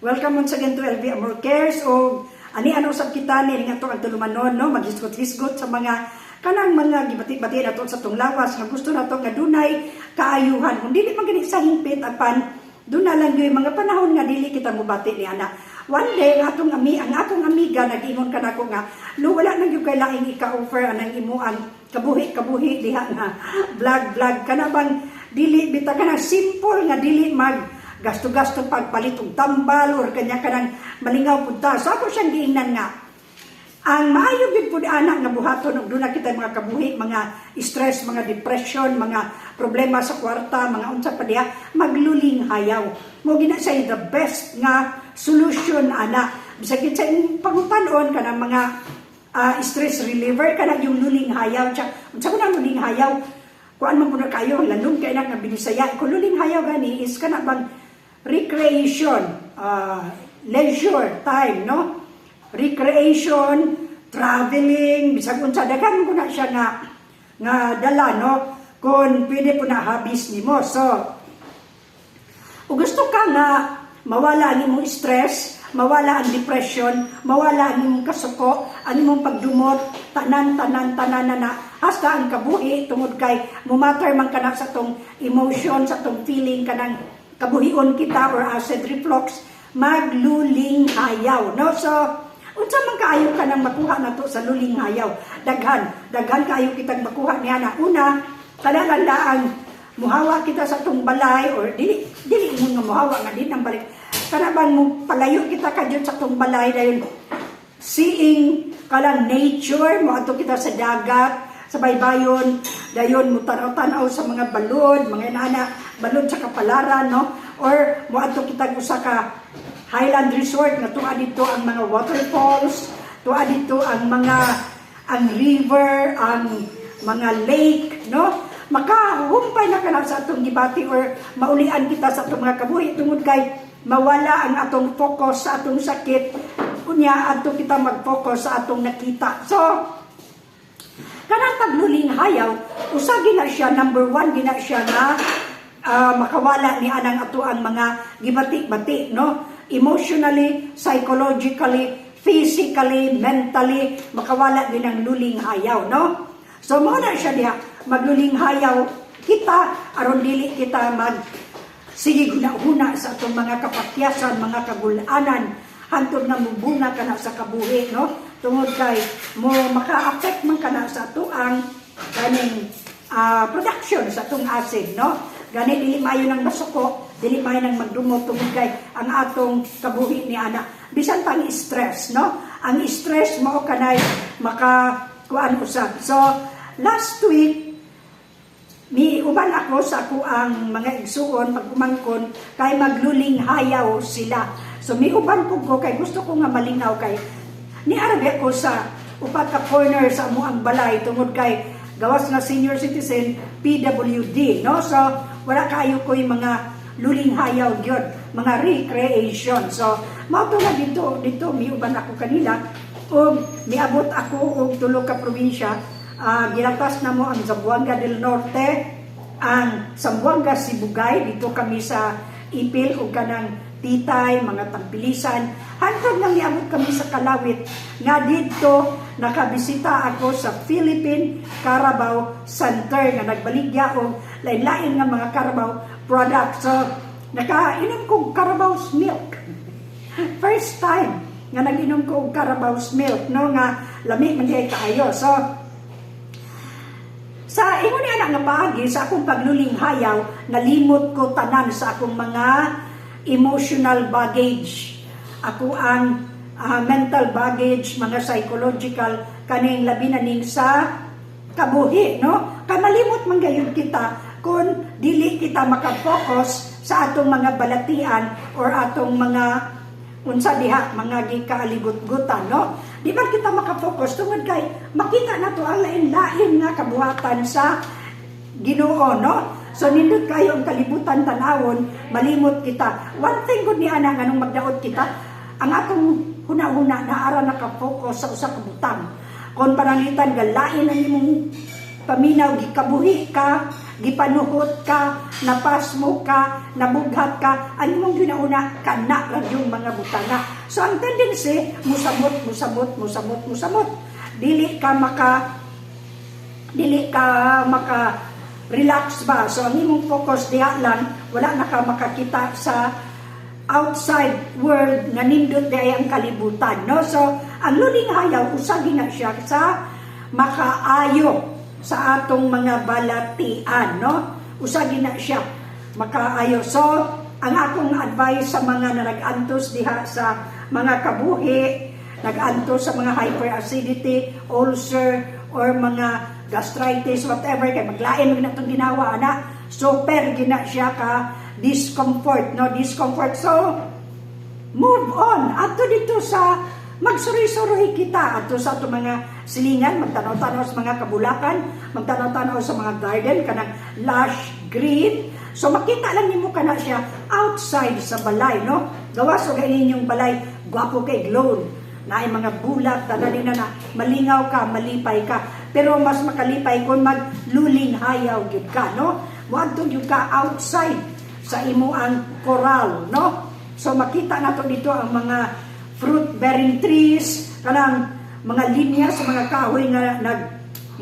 Welcome once again to LV Amor Cares. O ani ano usab kita ni nga ang tulumanon, no, maghisgot-hisgot sa mga kanang mga gibati-bati nato sa tong lawas nga gusto nato nga dunay kaayuhan. Kung dili man gani sa hingpit, apan duna lang gyud mga panahon nga dili kita mobati ni ana. One day, ang atong amiga nag-ingon kanako nga, "Lo, wala nang gyud kay laing ika-offer anang imo ang kabuhi kabuhi diha nga vlog vlog kana bang dili bita kana simple nga dili mag gasto-gasto pagpalit og tambal or kanya kanang malingaw pud ta." So ako siyang giingnan nga ang maayo gid pud ana nga buhaton og duna kita mga kabuhi, mga stress, mga depression, mga problema sa kwarta, mga unsa pa diha, magluling hayaw. Mo gina siya the best nga solution ana. Bisag sa imong pangutan-on kanang mga stress reliever kana yung luling hayaw. Siya, unsa ko nang luling hayaw? Kuan man kuno kayo, lalong kay na nga binisaya. Kung luling hayaw gani is kana bang recreation, leisure time, no? Recreation, traveling, bisag unsa, daghan ko na siya nga nga dala, no, kung pwede po na hobbies nimo. So, o gusto ka nga mawala ang imong stress, mawala ang depression, mawala ang imong kasuko, ang imong pagdumot, tanan, tanan, tanan na na, hasta ang kabuhi, tungod kay mumatter man kana sa tong emotion, sa tong feeling, kanang kabuhion kita or acid reflux, magluling hayaw, no? So, unsa man kaayo ka nang makuha nato sa luling hayaw? Daghan, daghan kaayo kitang makuha niya na. Una, kana ang muhawa kita sa atong balay or dili dili ingon nga muhawa nga di nang balik. Kana bang mo palayo kita kadyot sa atong balay, dayon seeing kalang nature, moadto kita sa dagat, sa baybayon, dayon mo tanaw-tanaw sa mga balod, mga inana, balod sa kapalaran, no? Or moadto kita usa ka Highland Resort nga tuwa dito ang mga waterfalls, tuwa dito ang mga ang river, ang mga lake, no? Makahumpay na kana sa atong gibati or maulian kita sa atong mga kabuhi tungod kay mawala ang atong focus sa atong sakit, unya adto kita mag-focus sa atong nakita. So, kanang pagluling hayaw, usa gina siya, number one gina siya nga makawala ni anang ato ang mga gibati-bati, no? Emotionally, psychologically, physically, mentally, makawala din ang luling hayaw, no? So, mao na siya diha, magluling hayaw kita, aron dili kita mag sige huna-huna sa atong mga kapakyasan, mga kagulanan, hantod nga mubunga kana sa kabuhi, no? Tungod kay mo maka-affect man kana sa atoang kaning production sa atong acid, no? Gani dili maayo nang masuko, dili maayo nang magdumot tungod kay ang atong kabuhi ni ana. Bisan pang stress, no? Ang stress mao kanay maka kuan usab. So, last week mi uban ako sa ako ang mga igsuon pag-umangkon kay magluling hayaw sila. So miuban pud ko kay gusto ko nga malingaw kay ni arabi ko sa upat ka corner sa amo ang balay tungod kay gawas nga senior citizen, PWD, no? So wala kaayo ko'y mga luling hayaw gyud, mga recreation. So mao to nga dito dito miuban ako kanila ug miabot ako og tulo ka probinsya. Gilatas na mo ang Zamboanga del Norte, ang Zamboanga Sibugay, dito kami sa Ipil ug kanang Titay, mga Tampilisan. Hantod nga miabot kami sa Kalawit nga didto nakabisita ako sa Philippine Carabao Center nga nagbaligya og lain-lain nga mga Carabao products. So, nakainom ko Carabao's milk. First time nga nag-inom ko og Carabao's milk, no, nga lami man diay kaayo. So, sa ingon ni anak nga paagi sa akong pagluling hayaw, nalimot ko tanan sa akong mga emotional baggage. Ako ang mental baggage, mga psychological, kaning labi na ning sa kabuhi, no? Kay malimot man gayud kita kung dili kita makafocus sa atong mga balatian or atong mga unsa diha mga gikaaligot-gutan, no? Di ba kita makafocus tungod kay makita nato ang lain-lain nga kabuhatan sa Ginoo, no? So nindot kayo ang kalibutan tanawon, malimot kita. One thing gud ni ana, nganong magdaot kita, ang atong huna-huna na ara naka-focus sa usa ka butang. Kon pananglitan galain ang imong paminaw, gikabuhi ka, Gipanuhot ka, napasmo ka, nabughat ka, ang imong ginauna kana ra yung mga butanga. So ang tendency, musamot, musamot, musamot, musamot. Dili ka maka relax ba. So ang imong focus diha lang, wala na ka makakita sa outside world nga nindot diay ang kalibutan, no? So ang luling hayaw, usa gina siya sa makaayo sa atong mga balatian, no? Usa gina siya makaayo. So ang akong advice sa mga na nag-antos diha sa mga kabuhi, nag-antos sa mga hyperacidity, ulcer, or mga gastritis, whatever, kay maglain man na itong ginawa, ana, super gina siya ka discomfort, no? Discomfort. So, move on. Adto dito sa magsuroy-suroy kita adto sa ato mga silingan, magtanaw-tanaw sa mga kabulakan, magtanaw-tanaw sa mga garden kanang lush green. So makita lang nimo kana siya outside sa balay, no? Gawas og inyong balay gwapo kay glow. Naay mga bulak, tanan na na malingaw ka, malipay ka. Pero mas makalipay kung magluling hayaw gyud ka, no? Moadto gyud ka outside sa imo ang corral, no? So makita nato dito ang mga fruit bearing trees, kanang mga linya sa mga kahoy nga nag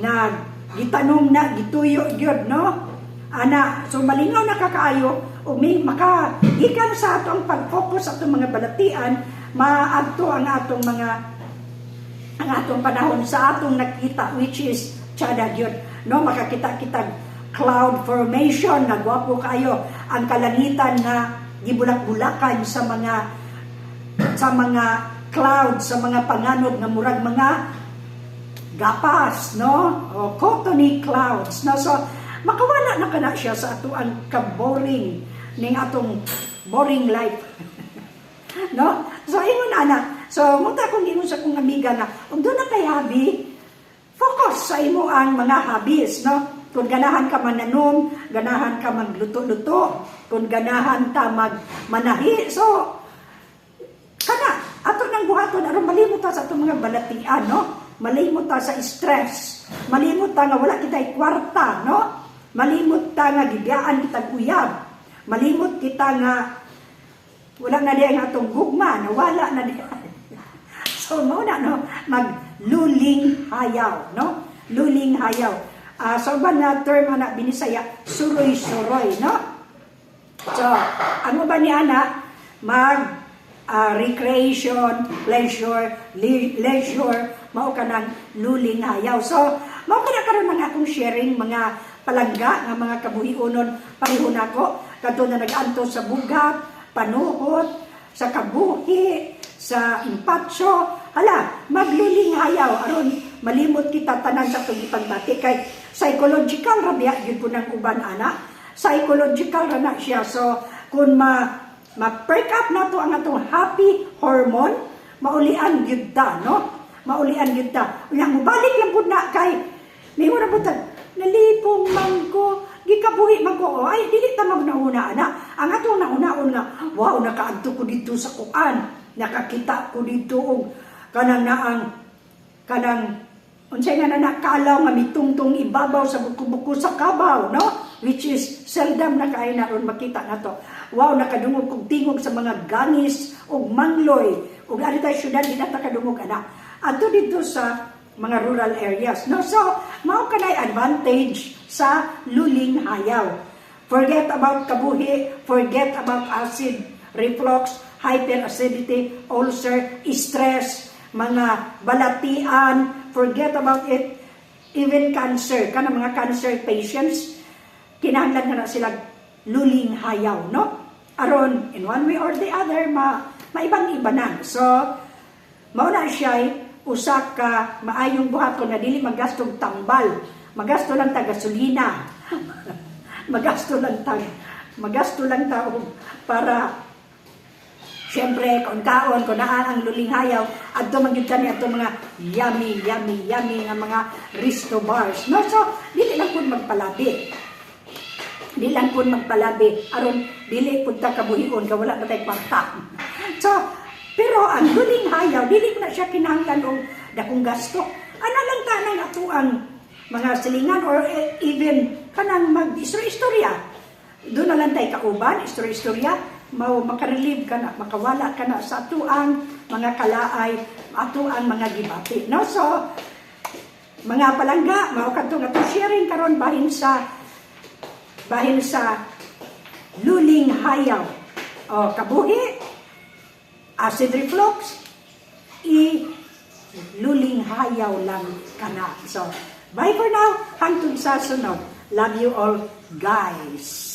nag gitanom na, gituyo gyud, no? Ana, so malingaw na kakaayo o may maka gikan sa atong pag-focus sa atong mga balatian, maadto ang atong panahon sa atong nakita, which is tsada gyud, no? Makakita kita cloud formation na gwapo kayo, ang kalangitan nga gibulak-bulakan sa mga clouds, sa mga panganod nga murag mga gapas, no? O cottony clouds, no? So makawala na kana siya sa ato ang ka-boring ning atong boring life, no? So ingon ana. So mao to akong ingon sa akong amiga nga ug duna kay hobby, focus sa imo ang mga hobbies, no? Kung ganahan ka mananom, ganahan ka magluto-luto, kung ganahan ta magmanahi, so kana ato nang buhaton aron malimot ta sa atong mga balatian, no? Malimot ta sa stress, malimot ta nga wala kitay kwarta, no? Malimot ta nga gibiyaan kitag uyab, malimot kita nga wala na di ang atong gugma, nawala na di. So mao na, no, magluling hayaw, no? Luling hayaw. Sa uban nga term ana Binisaya, suroy-suroy, no? So, ang uban ni ana mag recreation, pleasure, leisure, mao kanang luling hayaw. So, mao kana karon ang akong sharing, mga palangga nga mga kabuhiunon pareho nako kadto na nag-antos sa bughat, panuhot, sa kabuhi, sa impatso, hala, magluling hayaw aron malimot kita tanan sa atong ipagbati kay psychological ra biya gyud po ng uban ana. Psychological ra na siya. So, kung ma ma-perk up nato ang atong happy hormone, maulian gyud ta, no? Maulian gyud ta. Unya mobalik lang pud na kay ningon na pud ta, nalipong man ko, gikabuhi man ko. Oh, ay dili ta magnauna ana. Ang atong naunaon nga, wow, nakaadto ko dito sa kuan, nakakita ko dito og kanang naang kanang unsay nga na nakalaw nga mitungtong ibabaw sa buko-buko sa kabaw, no? Which is seldom na kay na ron makita nato. Wow, nakadungog kog tingog sa mga gangis ug mangloy. Ug ari tayo syudad, di na ta kadungog ana. Adto dito sa mga rural areas, no? So, mao kanay advantage sa luling hayaw. Forget about kabuhi, forget about acid reflux, hyperacidity, ulcer, stress, mga balatian, forget about it. Even cancer, kana mga cancer patients, kinahanglan nga na sila luling hayaw, no? Aron, in one way or the other, maibang-iba na. So, mao na siya usa ka maayong buhaton na dili magastong tambal. Magasto lang ta gasolina. Magasto lang ta og para siyempre, kung kaon, kung naan ang luling hayaw, adto man gyud kami adto mga yummy, yummy, yummy nga mga resto bars. No? So, dili lang pud magpalabi. Di lang pud magpalabi aron dili pud ta kabuhion ka wala na tay kwarta. So, pero ang luling hayaw, dili na siya kinahanglan og dakong gasto. Ana lang tanang ato ang mga silingan or even Kanang mag-istorya-istorya. Doon na lang tay kauban, istorya-istorya, mao makarelieve ka na, makawala ka na sa atuang mga kalaay, atuang mga gibati. No? So, mga palangga, mao kadto nga atong sharing karon bahin sa luling hayaw. O kabuhi, acid reflux, i luling hayaw lang kana. So, bye for now. Hangtod sa sunod. Love you all, guys.